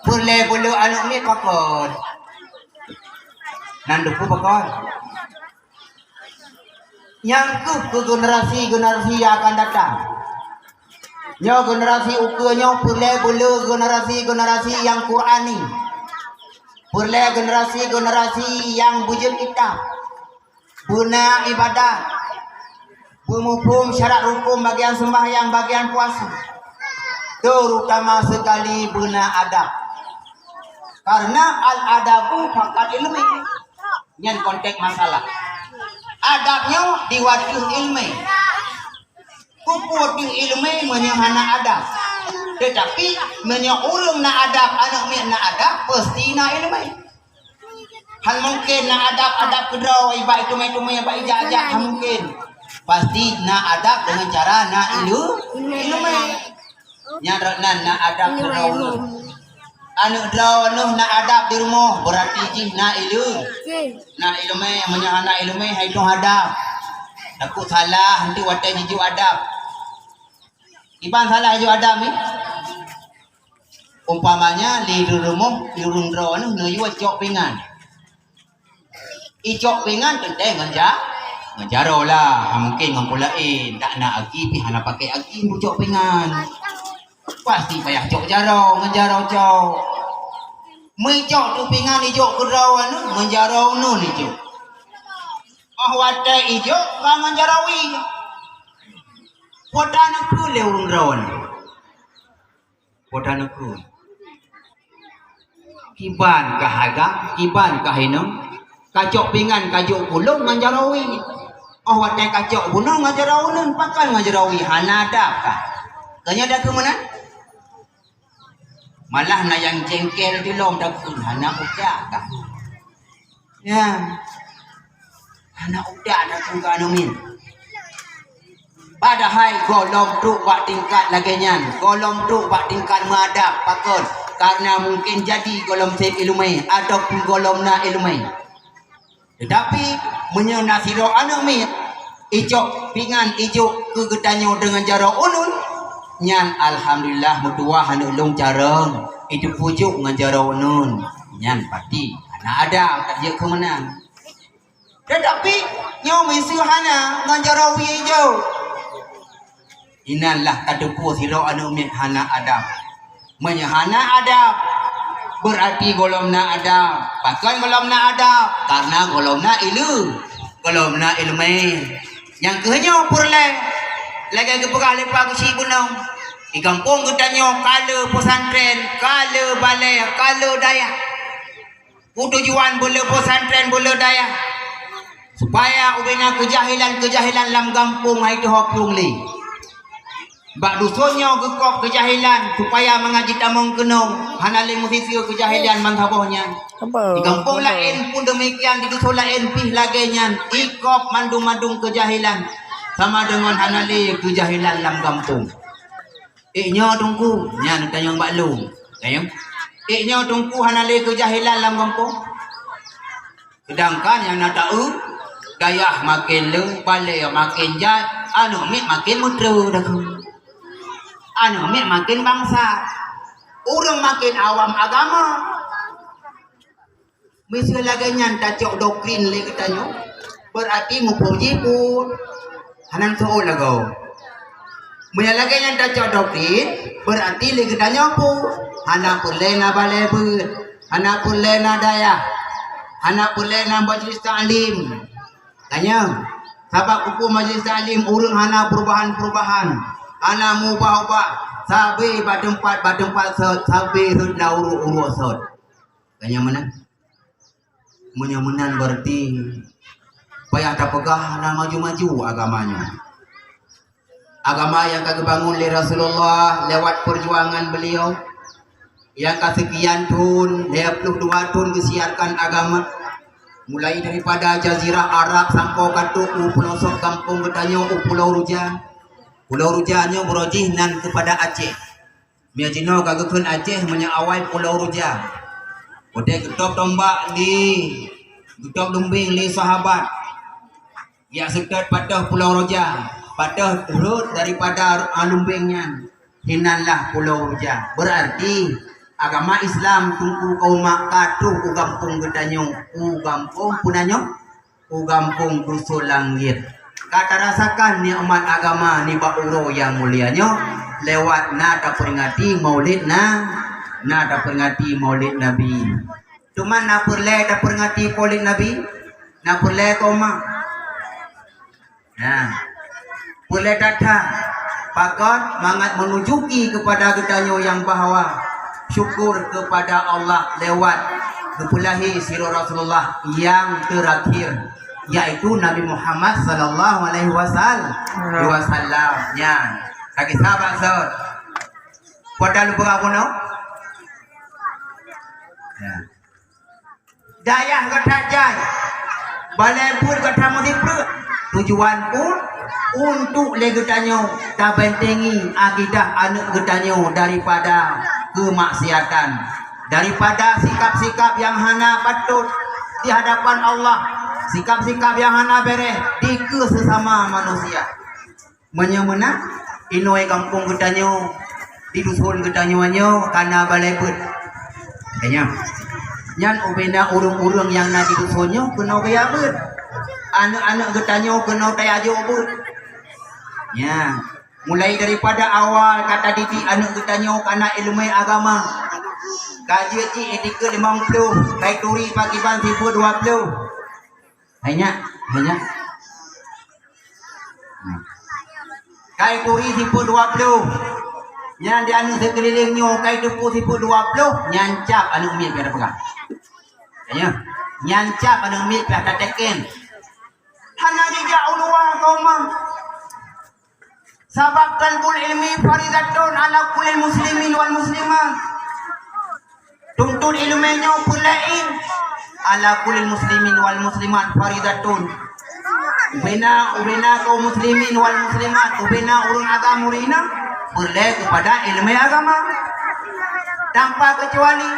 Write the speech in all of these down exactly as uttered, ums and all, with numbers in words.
Peureulée beuleue aneuk miet pakon. Nan teupeu pakon. Nyang keuh keu generasi-generasi nyang akan datang. Nyoe generasi ukeue nyoe peureulée beuleue generasi-generasi nyang Qurani. Peureulée generasi-generasi nyang beujeuet kitab. Beuna ibadat, beumuphom syarat rukon bagian seumbahyang, bagian puasa, terutama sekali beuna adab. Karena al-adabu faqad ilmi. Nyan konteks masalah. Adab nyoe di watèe ilmi. Peue-peue ilmi meunyoe hana adab. Tetapi meunyoe ureuëng na adab, aneuk miet na adab, pasti na ilmi. Hal mungkin na adab-adab keudroe, iba itumai-tumai, iba ijak-jak, hal mungkin. Pasti na adab dengan cara na ilu-, ilmu. Nyan rot nan na adab keudroe. Aneuk droe nyoe na adab di rumoh, berarti jih na ilu-, na ilmu. Meunyoe hana ilmu, hai tueng adab. Takut salah, nanti watèe jijok adab. Iban salah jijok adab ni. Umpamanya, lé di rumoh, di ureuëng droe nyoe neuyue cok pingan. Icok pingan teuntèe ngon ja-, ngon jaroe lah. Ha, mungkin ngon peue laén, dak na agi pih hana pakai agi meucok pingan. Pasti payah cok jaroe, ngon jaroe cok. Meuicok tu pingan ijok keudroe nyoe, ngon jaroe nyoe ijok. Oh watèe ijok, ka ngon jaroe wie. Peue taneukheun lé ureuëng droe nyoe. Peue taneukheun. Kiban kah agam, kiban kah inong, kacok pingan kajok kulong ngon jaroe wie. Oh watèe kacok bunoe ngon jaroe uneun, pakon ngon jaroe wie, hana adab kah. Keu nyoe dak keu meunan? Malah na nyang jengkel di lom takheun hana udah kah. Ya. Hana udah na tungga aneuk miet. Padahai gohlom trok bak tingkat lagèe nyan, gohlom trok bak tingkat meuadab, pakon? Karena mungkin jadi gohlom sép ileumèe ataupun gohlom na ileumèe. Tetapi meunyoe na sidroe aneuk miet, icok pingan ijok keu geutanyoe deungon jaroe uneun, nyan alhamdulillah meutuwah aneuk lôn carông, iteupue jok ngon jaroe uneun, nyan pasti hana adab ka jeuet keu meunan. Tetapi nyoe miseue hana ngon jaroe wie ijok. Inan lah ka teupue sidroe aneuk miet hana adab. Meunyoe hana adab, beurati gohlom na adab. Pakon gohlom na adab? Karena gohlom na ileu-, gohlom na ileumèe. Nyang keuh nyoe peureulèe, lagèe geupeugah lé Pak Geuchik bunoe, di gampông geutanyoe ka le pesantren, ka le balè, ka le dayah. Peue tujuan beu le pesantren, beu le dayah? Supaya ubena keujahilan-keujahilan lam gampông hai teuhok plueng lé. Bak duson nyoe geukop keujahilan, supaya mangat jitamong keunong, hana lé meusiseue keujahilan ban saboh nyan. Di gampông laén pun demikian, di duson laén pih lagèe nyan, ikop mandum-mandum keujahilan, sama deungon hana lé keujahilan lam gampông. "Ék nyoe Teungku?" Nyan tanyong bak lôn. Tanyong, "Ék nyoe Teungku hana lé keujahilan lam gampông?" Seudangkan nyang na taeu, dayah maken le, balè maken jai, aneuk miet maken meutre dakeu. Aneuk miet maken bangsat. Ureueng maken awam agama. Miseue lagèe nyan tacok doktrin lé geutanyoe, beurati muphom jih peue? Hana soe lagoe. Meunyoe lagèe nyan tacok doktrin, beurati lé geutanyoe peue? Hana peureulèe na balè beuet, hana peureulèe na dayah, hana peureulèe na majelis taklim. Tanyong, sabab keupeue majelis taklim ureueng hana peurubahan-peurubahan, hana muubah-ubah, sabe bak teumpat, bak teumpat sot, sabe rhot lam uruek-uruek sot. Ka nyan meunan. Meunyoe meunan, beurati payah tapeugah hana maju-maju agama nyoe. Agama nyang ka geubangon lé Rasulullah lewat peujuangan beliau, nyang ka seukian thon, lhèe ploh dua thon geusiarkan agama, mulai daripada jazirah Arab sampoe ka trok u pulo sot gampông geutanyoe u Pulo Ruja. Pulo Ruja nyoe buroe jih nan keupada Aceh. Meunyoe jinoe ka geukheun Aceh, meunyoe awai Pulo Ruja. Watèe geutôb tombak lé, geutôb lumbeng lé sahabat, jak seutôt patôh Pulo Ruja, patôh rhot daripada, a, lumbeng nyan, hinan lah Pulo Ruja. Beurati Agama Islam Teungku Kaumak ka troh u gampông geutanyoe, u gampông puna nyoe, u gampông Dusun Langét. Ka tarasakan nikmat agama nibak uroe nyang mulia nyoe lewat na taperingati Maulid na, na taperingati Maulid Nabi. Teuma na peureulée taperingati Maulid Nabi, na peureulée Kaumak. Nah, peureulée that-that pakon mangat meununjuki keupada geutanyoe nyang bahwa syukur keupada Allah lewat geupeulahé sidroe Rasulullah nyang teurakhir, yaitu Nabi Muhammad sallallahu alaihi wasal-, wasallam. Nyan, lagée sahabat sot. Pada lupa apa no? Ya. Dayah gata jai, balée buet gata meusipreuk. Tujuan pun untuk lé geutanyoe tabentengi akidah aneuëk geutanyoe daripada keumaksiatan, daripada sikap-sikap nyang hana patôt di hadapan Allah, sikap-sikap nyang hana béréh dikeue sesama manusia. Meunyoe meunan, inoe gampông geutanyoe, di dusun geutanyoe nyoe ka na balée beuet. Ka nyan. Nyan ubena ureuëng-ureuëng nyang na di dusun nyoe keunoe geujak beuet. Aneuëk-aneuëk geutanyoe keunoe tajak jok beuet. Nyan. Mulai daripada awai ka tadidik aneuëk geutanyoe ka na iéleumé agama. Ka jeuet jih i dikeue limong ploh, ka ituri pakriban sibuet dua ploh. Hai nyak, hai nyak. Ka ituri sibuet dua ploh. Nyan di aneuëk sikeulileng nyoe ka iteupue sibuet dua ploh, nyan cap aneuëk miet pih tapeugah. Hai nyak. Nyan cap aneuëk miet pih tateken. Hana jijak u luwa Kaumak. Sabab thalabul ilmi faridatun ala kulli muslimin wal muslimat. Tuntut iéleumé nyoe peureulée ala kulli muslimin wal muslimat faridatun. Ubena, ubena kaum muslimin wal muslimat, ubena ureuëng agam ureuëng inong, peureulée keupada iéleumé agama. Tanpa keucuali,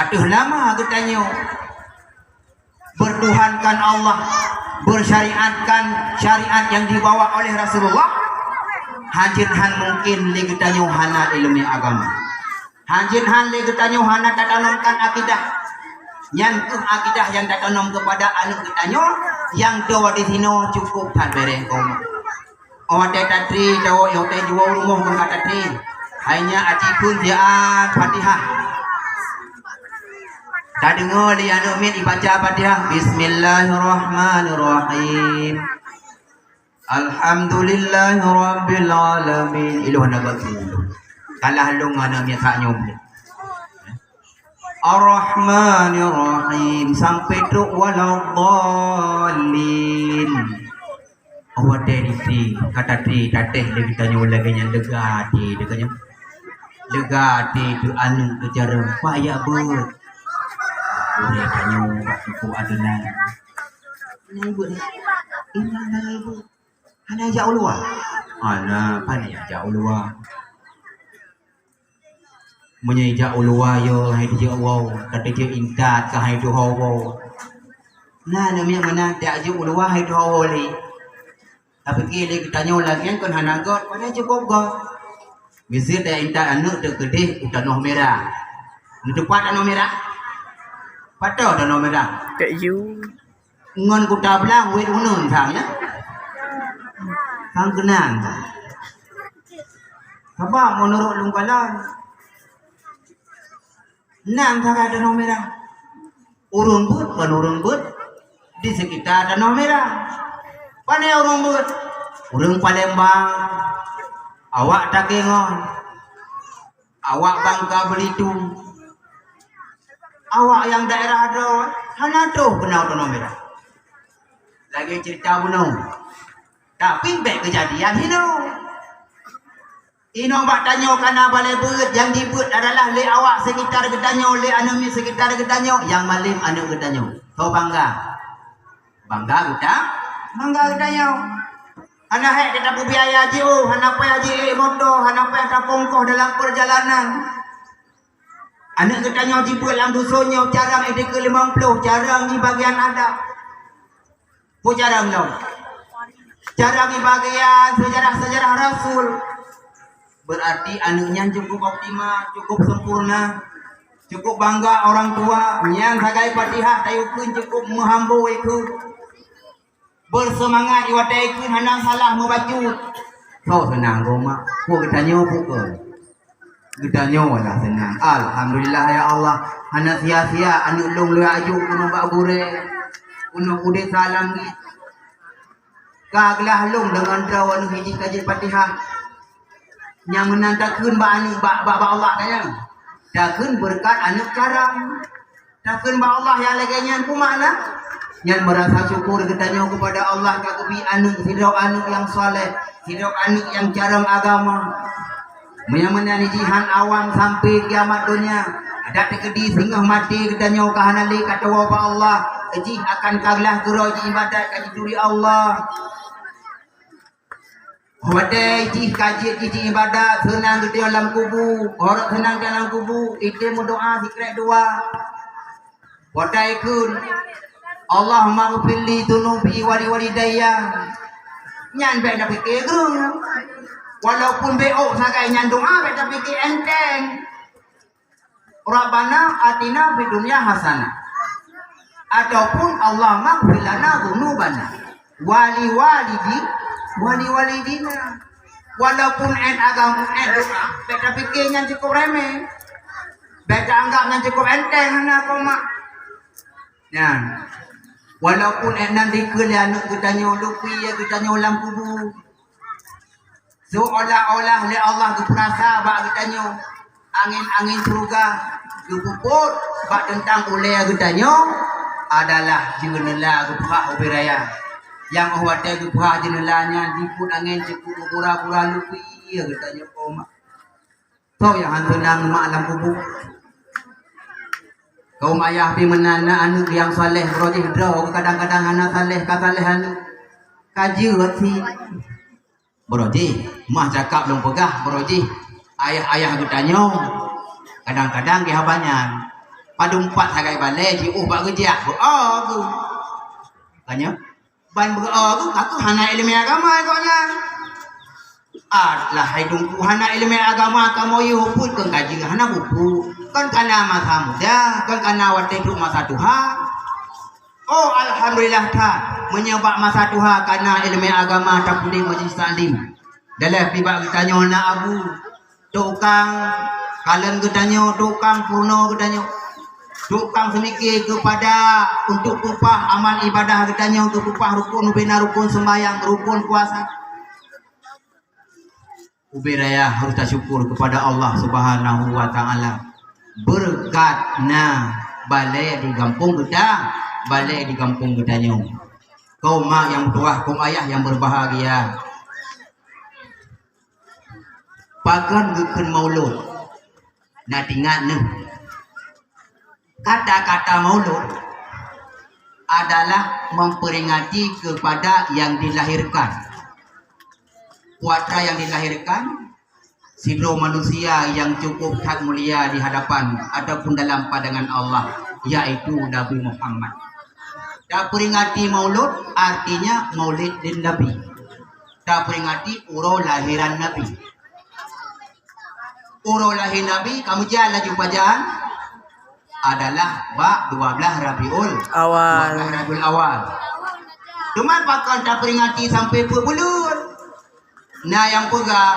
ateueh nama geutanyoe bertuhankan Allah, bersyariatkan syariat yang dibawa oleh Rasulullah, hanjeuet han mungkin lé geutanyoe hana iéleumé agama. Hanjeuet han lé geutanyoe hana tatanomkan akidah. Nyan kheueh akidah nyang tatanom keupada aneuëk geutanyoe nyang dua di sinoe cukup that béréh koma. Watée tatri, tawök watée juwoe u rumoh ngon ka tatri. Hai nyak aci kheun siat Fatihah. Tadeungoe lé aneuëk miet ibaca Fatihah. Bismillahirrahmanirrahim. Alhamdulillahirabbil alamin. Ilôn hana bagi. Kalah lôn aneuëk miet sak nyoe. Ar-Rahmanir-Rahim sampai trok waladdallin. Oh, watée riti, ka tatri, tatéh lé geutanyoe lagée nyan lega até, lega nyan. Lega até teuh aneuëk teuh carông, payah beuet. Ureuëng tanyoe bak teupeu adonan. Nyan beuet. Inong nyan beuet. Hana jak u luwa. Hana, pane jak u luwa. Meunyoe ijak u luwa yo hai dijak woe, ka dijak intat ka hai tuho woe. Na aneuk miet meunan tajak u luwa hai tuho woe lé. Tapike lé geutanyoe lagée kon hana göt, padahai cukôp göt. Miseue tajak intat aneuk teuh keudeh u Tanoh Mirah. Neuteupat Tanoh Mirah? Pat Tanoh Mirah? Kek yu. Ngon kuta blang wét uneun sang, ya. Sang keunan. Sabab meunurot lôn kalon, nan sagai Tanoh Mirah. Ureuëng beuet, kon ureuëng beuet di seukita Tanoh Mirah. Pane ureuëng beuet? Ureuëng Palembang. Awak Takengon. Awak Bangka Belitung, awak nyang daerah droe hana troh keunoe Tanoh Mirah. Lagée ceurita bunoe, tapi bék keujadian hinoe. Inoe bak tanyoe kana balée beuet, nyang jibeuet adalah lé awak seukitar geutanyoe, lé aneuk miet seukitar geutanyoe, nyang malem aneuk geutanyoe. Soe bangga? Bangga geuta-, bangga geutanyoe. Hana hék gata peubiaya jiôh, hana payah jiék moto, hana payah tapongkoh dalam peurjalanan. Aneuk geutanyoe jibeuet lam duson nyoe carông i dikeue limong ploh, carông i bagian adab. Peue carông nyoe? Carông i bagian seujarah-seujarah rasul. Berarti aneuk nyan cukup optimal, cukup sempurna, cukup bangga orang tua. Nyan sagai Fatihah tayue kheun cukup meuhambô kheun. Beuseumangat i watèe kheun hana salah meubacut. Soe seunang goe mak? Peue geutanyoe peue kheun? Geutanyoe lah seunang. Alhamdulillah ya Allah, hana sia-sia aneuk lôn lôn ajoh keunoe bak gurèe, keunoe u desa Langit. Ka geulah lôn deungon droe aneuk jih ka jeuet Fatihah. Nyang meunan takheun bak aneuk bak, bak, bak Allah ka nyan. Takheun beureukat aneuk carông. Takheun bak Allah nyang lagèe nyan peue makna? Nyan meurasa syukur geutanyoe keupada Allah ka geubri aneuk, sidroe aneuk nyang saleh, sidroe aneuk nyang carông agama. Meunyoe meunan jihan awam sampai kiamat donya, adak teukeudi singoh maté geutanyoe ka hana lé ka tuwoe bak Allah, jih akan ka glah keudroe jiibadat ka jituri Allah. Watèe jih ka jeuet jih jiibadat, seunang geutanyoe lam kubu, horot seunang geutanyoe lam kubu, item meudoa sikrek dua. Watèe kheun, "Allahummaghfirli dzunubi wa liwalidayya." Nyan bèk tapike keuh. Walaupun beuôt sagai nyan doa, bèk tapike enteng. "Rabbana atina fid dunya hasanah." Ataupun, "Allahummaghfir lana dzunubana wa liwalidi, wa liwalidina." Walaupun èt agama, èt doa, bèk tapike nyan cukup remeh. Bèk taanggap nyan cukup enteng hana koma. Nyan. Walaupun èt nyan dikeue lé aneuk geutanyoe, lukui geutanyoe lam kubu. Seolah-olah lé Allah geupeurasa bak geutanyoe angén-angén syeuruga geupupot bak teuntang ulèe geutanyoe adalah jeuneula geupeugah ubé raya. Nyang óh watèe geupeugah jeuneula nyan jipôt angén cukôp meugura-gura lukui geutanyoe koma. Soe nyang hana seunang mak lam kubu? Kaum ayah pih meunan na aneuk nyang saleh, beurôh jih droe kadang-kadang hana saleh, ka saleh aneuk. Ka jeuet sit. Beurôh jih, mah cakap lôn peugah, beurôh jih ayah-ayah geutanyoe kadang-kadang geuh haba nyan. Padum pat sagai balèe jiôh bak geujak, beu-o geuh. Tanyoe, ban beu-o geuh, ka keuh hana ileumèe agama gobnyan. Ah, lah hai Teungku, hana ileumèe agama kamoe yue peuet kon ka jeuet, hana buku, kon kana masa muda, kon kana watèe trok masa tuha. Oh, alhamdulillah that, meunyoe bak masa tuha kana ileumèe agama tapeudeh majlis taklim. Dalam pih bak geutanyoe na abu, tukang kalon geutanyoe, tukang peurunoe geutanyoe, tukang seumike keupada untuk peupah amal ibadah geutanyoe, keu peupah rukon, ubena rukon seumbahyang, rukon puasa. Ubé raya harôh tasyukur keupada Allah Subhanahu wa Ta'ala. Beureukat na balèe di gampông geuta, balèe di gampông geutanyoe. Kaum mak nyang meutuwah, kaum ayah nyang beubahgia. Pakon geukheun maulud? Na teuingat neuh. Kata-kata maulud adalah memperingati kepada yang dilahirkan. Peue atra nyang dilahirkan, sidroe manusia nyang cukup that mulia di hadapan ataupun dalam pandangan Allah, yaitu Nabi Muhammad. Taperingati maulud artinya maulid din Nabi. Taperingati uroe lahiran Nabi. Uroe lahé Nabi, kamoe jak laju pajan, adalah bak dua blah Rabiul Awal. Dua blah Rabiul Awal. Teuma pakon taperingati sampai peuet buleuen? Na nyang peugah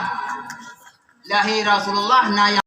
lahé Rasulullah, na nyang